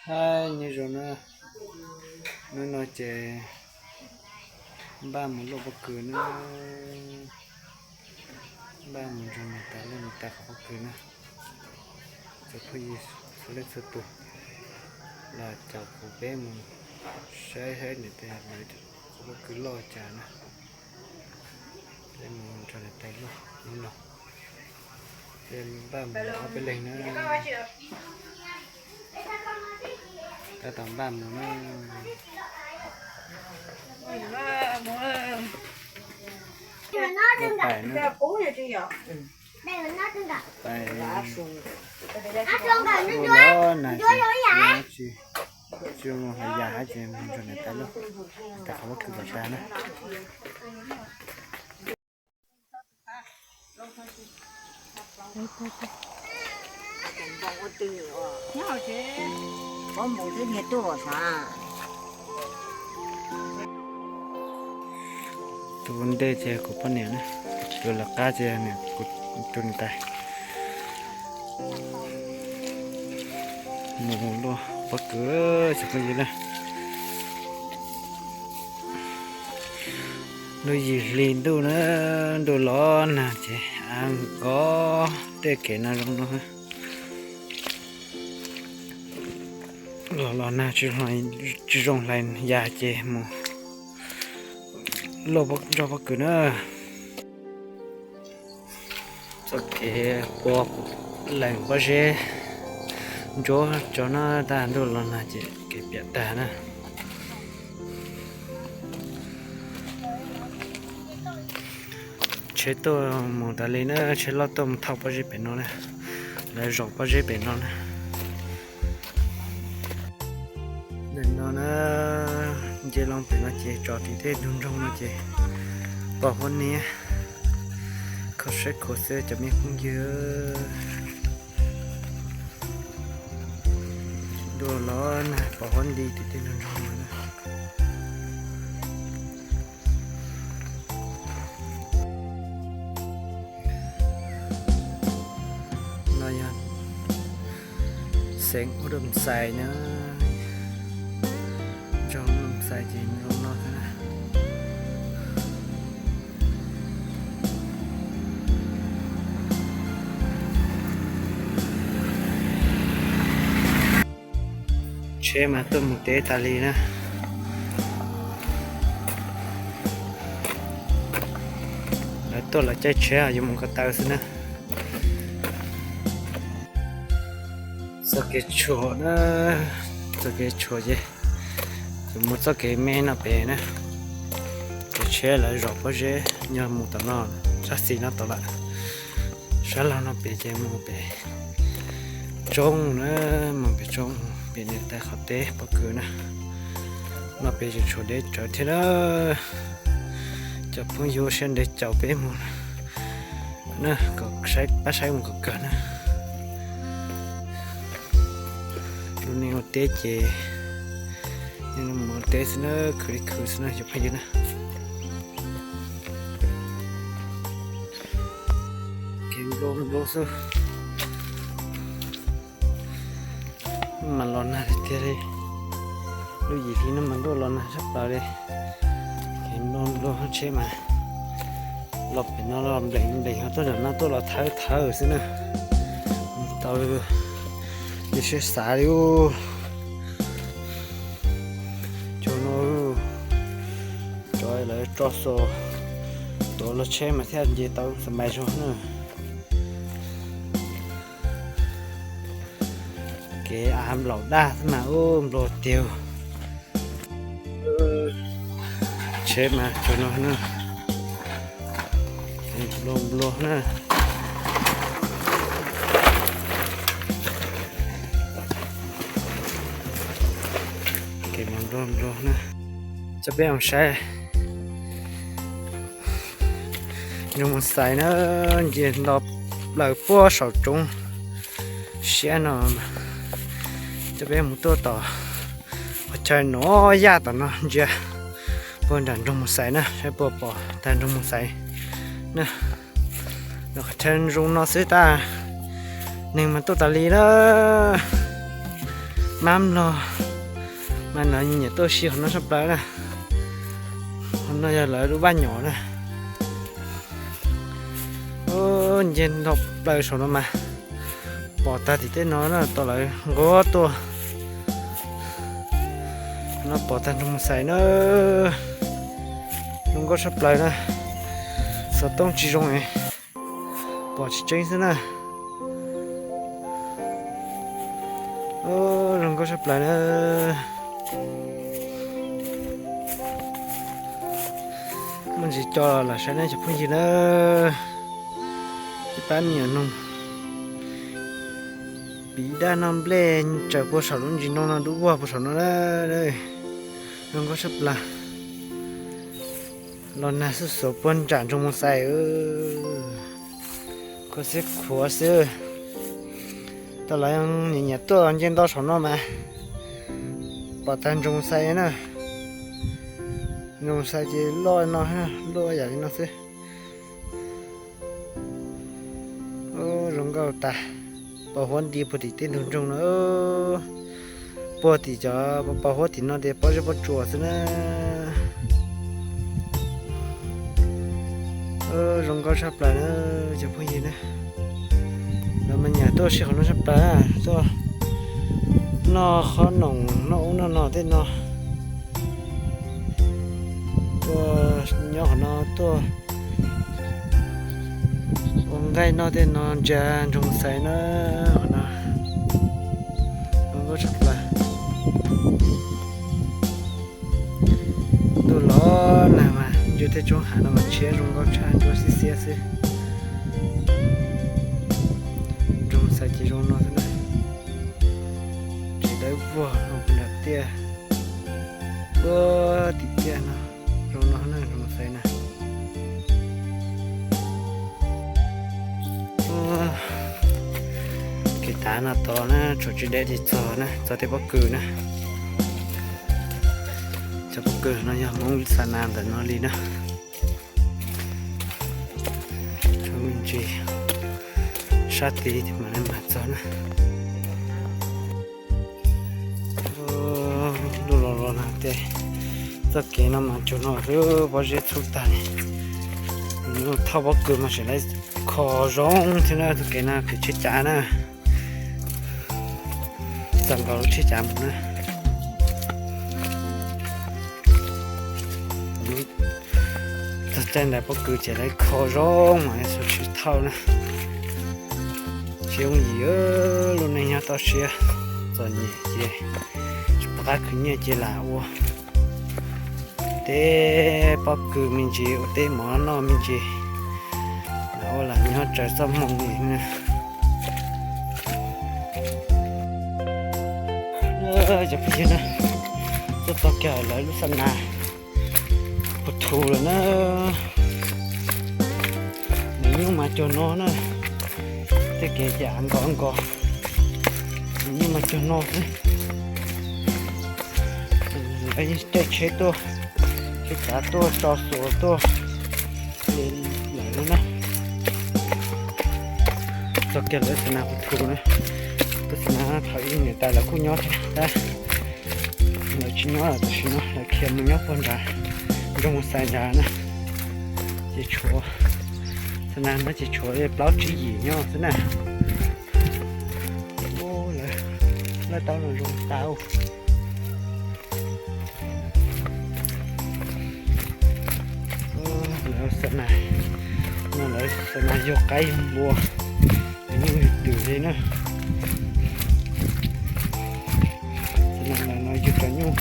Hais nyob zoo na, hnub no ces npaj mus luaj pob kws na, npaj mus nrog niam tais luaj niam tais qhov pob kws na. Txhua phooj ywg txhua leej txhua tus los caum kuv peb mus saib saib niam tais lawv qhov pob kws loj cas na. Peb mus nrog niam tais luaj hnub no. Peb npaj mus ob peb leeg na. Tab tom npaj mus na. Pais na. Pais mus los nag ces tsis, tsis mus hais yam hab ces mus nrog niam tais luaj, niam tais qhov pob kws kom tag na. Tus ua ntej ces kuv poj niam na, tus lawv qab ces kuv tus niam tais. Mus luaj pob kws tsoom phooj ywg na. Lub yim hli ntuj na, ntuj los nag ces av nkos tej kev no zoo no. Los los nag tsis zoo hlais yam ces mus luaj nrog pob kws na. Txoj kev pua lees pob zeb ntsuab tso no, tag ntuj los nag ces kev piam tag na. Tsheb tuaj mus tas li na, tsheb loj tuaj mus thauj pob zeb pem no na, lawv zaum pob zeb pem no na. Ntawm no na, nce loo pem no ces tso tim tej ntug nroog no ces pom huab niab kho siab khuav xwb cov me phooj ywg. Ntuj los nag pom huab nti tim tej ntug nroog no na. No yog xeev Ub Dum Xais na, nroog Ub Dum Xais ces nyob no xwb na. Tsheb mas tuaj mus teb tas li na. Lawv tuaj lawv caij tsheb yuav mus ko taw xwb na. Txoj kev tshuam na, txoj kev tshuam ces yuav mus txoj kev me no pem na. Kev tsheb lawv zaum pob zeb nyob mus tom no, sab xis no tod lawm. Sab laug no pem ces mus pem tsoob na, mus pem tsoob, pem niam tais qhov teb pob kws na. No pem tseem tshuav deb tsawv thiab na. Cov phooj ywg siab ntev caum peb mus na, kom saib pab saib mus kom kawg na. Lub neej ua teb ces mus ua teb xwb na, khwv li khwv xwb na cov phooj ywg na. Kev nplo nplo xwb. Mas los nag tiag tiag li. Lub yim hli no mas ntuj los nag sab plaws li. Kev nplo nplo tsheb mas los pem no los nplees nplees, ho tuaj nram no tuaj los thawb thawb xwb na. Tau li siab xav li ub. Cov no, cov lawv tso xo tuav los tsheb mas thiaj nce tau xa mais zog na. Kev av nplaum daj xwb mas ub nplua tiag. Tsheb mas cov no na, nplua nplua na. Kev mas nplua nplua na. Coj peb mus saib nroog Mus Xais na, nce nto plaws puag saum roob siab no. Coj peb mus tuaj tom qhov chaw no, yaj tom no ntsia puag nram nroog Mus Xais na, saib puas pom tag nroog Mus Xais na. Qhov chaw zoo no xwb tab neeg mas tuaj tas li na. Mab mlog mas lawv nyiam tuaj si qhov no tshaj plaws na. Qhov no yog lawv lub vaj nyom na. Nce nto plaws saum no mas pom tag tim tej no na, tau lawv nquab tuaj. No pom tag nroog Mus Xais na. Zoo nkauj tshaj plaws na. Xov tooj tsis zoo, pom tsis tseeb xwb na. Zoo nkauj tshaj plaws na. Muaj ntsis co los lam saib na cov phooj ywg na. Ib pab me nyuam noog piv dab noj nplej tsaws puag saum lub ntsis noog no dub vog puag saum no na. Zoo nkauj tshaj plaws. Los nag xuj xuav puag nram nroog Mus Xais. Khuv xim khuav xwb. Tau lawv nyiam nyiam tuaj nce nto saum no mas pom tag nroog Mus Xais na. Nroog Mus Xais ces loj no, loj yam li no xwb. Zoo nkauj tas. Pos huab nti puag tim tej ntug nroog no. Puag tim cov pos huab tim no ces pob zeb pob tsuas xwb na. Zoo nkauj tshaj plaws na cov phooj ywg na. Lawv mas nyiam tuaj si qhov no tshaj plaws, tuaj noj qhob noom noj ub noj no tej no. Tuaj nyob qhov no tuaj ua nqaij noj tej no ntsia nroog Xais na. Qhov no zoo nkauj tshaj plaws. Ntuj los nag mas ntsia tej tsoob hav no mas tshiab zoo nkauj tshaj, ntsuab xiab xiab xwb. Nroog Xais ces zoo no xwb na. Tsev dawb vog no puag nram tiaj, puag tim tiaj no, zoo no na, nroog Xais na. Kev tav no tod na, tshuav tsis deb ces txog na, txog tej pob kws na. Cov pob kws no yog Hmoob xa nas ntawm no li na. Tshuav me ntsis sab tid mas mam txog na. Ntuj los los nag tej, txoj kev no mas cuag no xwb, pob zeb txhub tag li. Thauj pob kws mas tseem lawv kho zoo thiab na, txoj kev no kev tsheb cav na. Txog nkaus lub tsheb cav mus na. Txog caij ntawd pob kws ces lawv kho zoo mas tsis thauj na. Tsis yooj yim, lub neej nyob toj siab, txom nyem ces tsis pom qab khwv nyiaj ces lam ua teb pob kws me ntsis, ua teb mov noj me ntsis, lam ua lam nyob tsaws txoj hmoo li na. Cov phooj ywg na, tuaj txog kiag lawv lub xa nas puag thu lawm na. Nws nyuj mas cuag no na, tej kev yam nkos nkos, nws nyuj mas cuag no xwb. Lawv caij tsheb tuaj, tsheb cav tuaj tso xuas tuaj li lawm na. Txog kiag lawv xa nas puag thu na. Tus xa nas thaum ub niam tais lawv kuj nyob thiab tab lawv tsis nyob lawm, tam sim no lawv khiav mus nyob puag nrad nroog Xais nrad na. Ces tshuav xa nas no ces tshuav plaub tsib yim nyob xwb na. Lawv taub no zoo tau. Lawv xa nas, no lawv xa nas yug qaib yug npua, yug nyuj yug twm li na. Xa nas no yug cov nyuj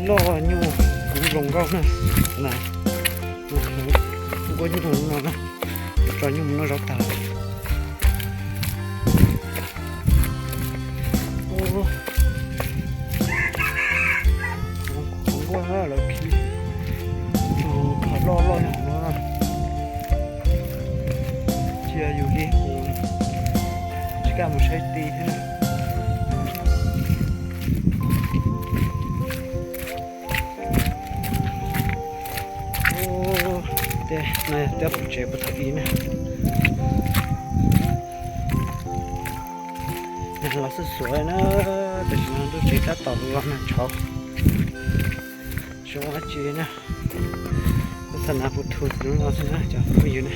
loj, nyuj kub zoo nkauj na. Xa nas nquab nyuj no na, tso nyuj mus noj zaub tag. Nquab lawv khi tug phom loj loj no, cia yus li mus tsis kam mus saib ti thiab na. Tej no yog tej pov tsev puag thaum ub na. Los xuj xuav na, tam sim no ntuj tsev tab tom los nag tshauv, tsis muaj dab tsi na. Lub xa nas puv thu hnub no xwb na cov phooj ywg na.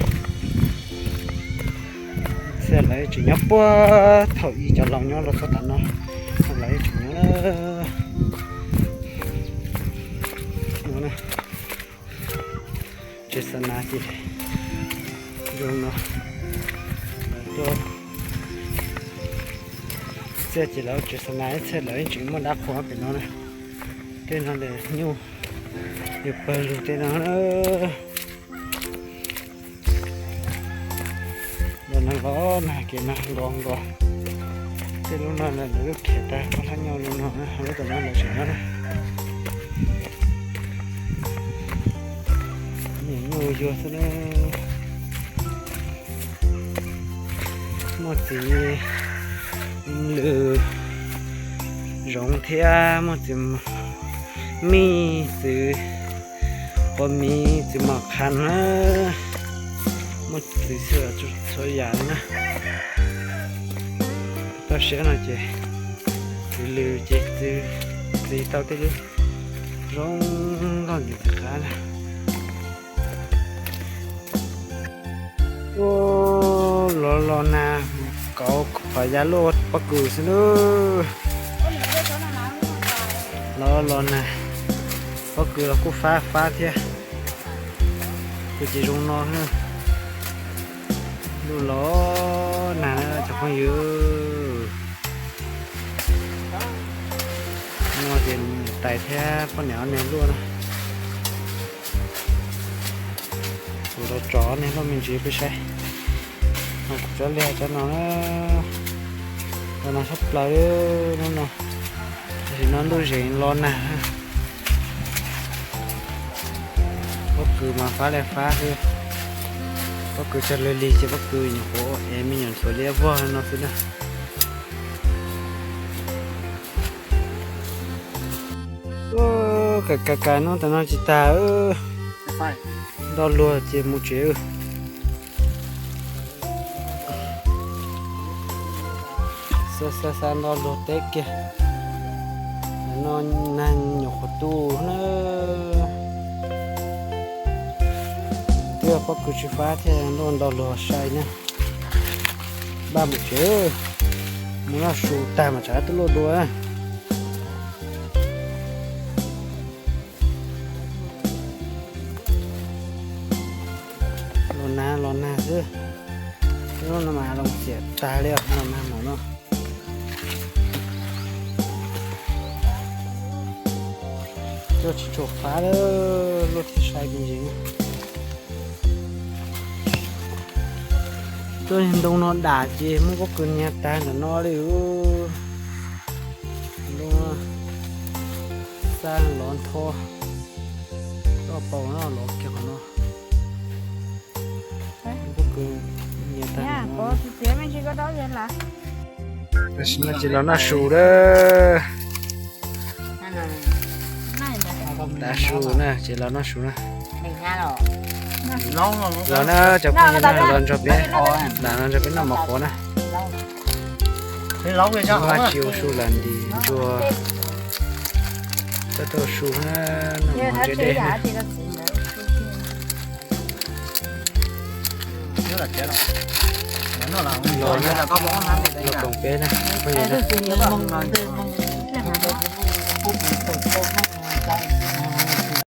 Txhia lawv tseem nyob puag thaum ub cov laus nyob los txog tav no, lawv tseem nyob na. Tsev xa nas ces zoo no, lawv tuaj txhia ces lawv tsev xa nas ib txhia lawv yeej tseem muaj dab qhuas pem no na. Tej no ntawm nyuj, yus pawg lug tej no na. Los no los nag kev no nkaus nkaus. Tej lub no lawv lub khiav tag koj hlab nyob lub no na, lub tom no lawv tseem nyob na. Niam nyuj yuag xwb na. Muaj txiv lws zoov thiab muaj txiv mij, txiv quav miv, txiv mom qhas na. Muaj txiv xwb txhua yam li na. Toj siab no ces txiv lws ces txiv tau tej lub zoo nkauj ntxim qab na. Ub, los los nag, kauv qhov yav luaj pob kws xwb na. Los los nag, pob kws los kuj fab fab thiab. Kuj tsis zoo no na. Lub los nag na cov phooj ywg. No ces niam tais thiab poj niam ob niag luaj na. Kuv los tso ob niag luaj me ntsis peb saib. No kuv tsob liaj tsob no na, los nag tshaj plaws li hnub no. Tam sim no ntuj zeem los nag. Pob kws mas fab li fab xwb. Pob kws tsawg li lig ces pob kws nyuam qhuav es me nyuam ntxhuav liab vog no xwb na. Ka ka ka hnub tam no tsis tag. Nto luag ces mus tsev. Xa xa xa nto luag teb kiag. No nag nyuam qhuav tu na. Twb yog pob kws tsis fab thiaj nto luag sai na. Npaj mus tsev, mus noj su tag mas tsam tuaj luaj dua. Los nag los nag xwb. Lub no mas los xiam tag li os, los nag mom no. Tuaj tsis tshua fab lawm, luaj thiab sai me ntsis. Tuaj ntoo no dam ces muab pob kws nias tag ntawm no li. Ntoo xa lov ntho, loj paus no lov kiag qhov no. Pob kws nias tag ntawm no. Tam sim no ces los noj su lawm. Tav su na, ces los noj su na. Los na cov phooj ywg na, los nrog peb, lam los nrog peb noj mov qhuav na. Maj tsis ua su lam ntim ntsuag, tab tom su na, noj mov ntse deb na. Los na, los koom peb na, phooj ywg na.